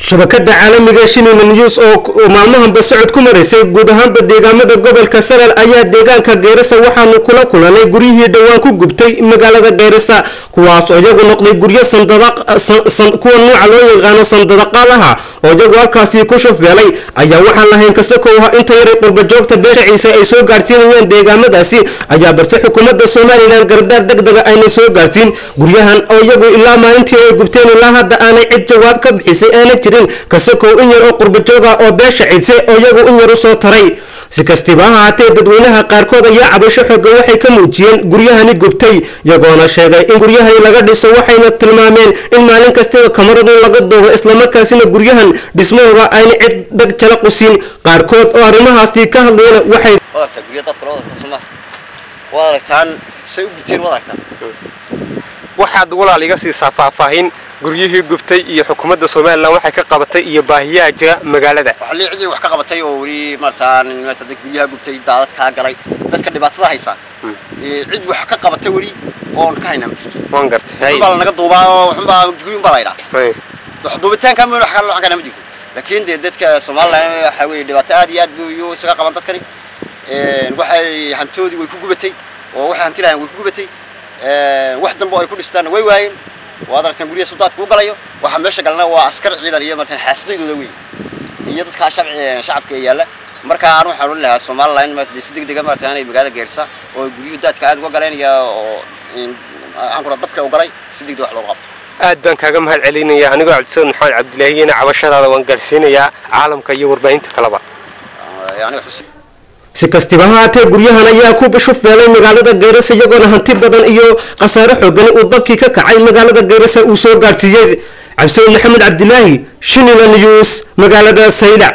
Shabakada caalamiga Shinina News oo maalmahanba socod ku maraysay guud ahaanba deegaamada gobolka Salal ayaa deegaanka Geerisa waxaanu kula kulanay guryihii dhowaan ku gubtay magaalada Geerisa, kuwaas oo iyagu noqday guryo sandadaq kuwa nuuca loo yaqaano sandadaqaalaha oo iyagu halkaasi ku shufbeelay. Ayaa waxaan lahayn kasakow inta yaray qurbajoogta beesha Ciise ay soo gaadhsiinayeen deegaamadaasi, ayaa balse xukuumadda Somalilan gardaar degdega ayna soo gaadhsiin guryahan oo iyagu ilaa maalintii ay gubteen ilaa hadda aanay cid jawaab ka bixisay aana jirin, kasakow in yar oo qurbajooga oo beesha Ciise oo iyagu in yar usoo taray. Si kastiba ha ahaatee, dadweynaha qaarkood ayaa cabasho xoogan waxay ka muujiyeen guryahani gubtay, iyagoona sheegay in guryahani laga dhiso. Waxayna tilmaameen in maalin kastaba kamaradu laga duubo, islamarkaasina guryahan dhismahooda ayna cid dhag jala qusin. Qaarkood oo arrimahaasi ka hadlayana waxay waad aragtaa gurya dadka waad aragtaa soo maha, waad aragtaan say u gubteen, waad aragtaan. Waxaad walaal iga siisaa faahfaahin guryihii gubtay iyo xukuumadda Somalilan waxay ka qabatay iyo baahiyaha jira magaalada. Waxa lii cidii wax ka qabatay oo weli maartaan maarta dad guryaha gubtay, daadad kaa galay, dadka dhibaatada haysa, cid wax ka qabatay weli oon ka haynaa ma jirto. Waan gartay. Waxun baa lanaga duubaa oo waxun baa guryun baa la yidhaha, wax duubitaanka ma wax kale waxan kana ma jirto. Laakiin dee dadka Somaliland waxa weeye dhibaato aad iyo aad buu isaga qaban dadkani. Waxay hantidoodii way ku gubatay oo waxay hanti lahayn way ku gubatay, wax dambe oo ay ku dhistaanna way waayeen. Waad aragtaan guryaha sudaadka u galayo. Waxa meesha galana waa askar ciidan iyo martaan xaasidadooda wey iyo dadka shacabka ee yaalla. Marka aan waxaan odhan lahaa Somaliland maarata si degdega maarata inay magaalada Geerisa oo guryuhu daadka aad uga galeen iyo oo aan kula dabka u galay si degdeg wax looga qabto. Aad baan kaaga mahad celinaya anigoo Cabdisamed Maxamed Cabdilaahiyena, cabashadaada waan gaadhsiinayaa caalamka iyo warbaahinta kaleba. Aniga xus Si kastiba ha haatee, guryahan ayaa ku shufbeelay magaalada Geerisa, iyagoona hanti badan iyo khasaare xoogani uu dabkii ka kacay magaalada Geerisa uu soo gaadhsiiyey. Cabdisamed Maxamed Cabdilaahi, Shinila News, magaalada Saylac.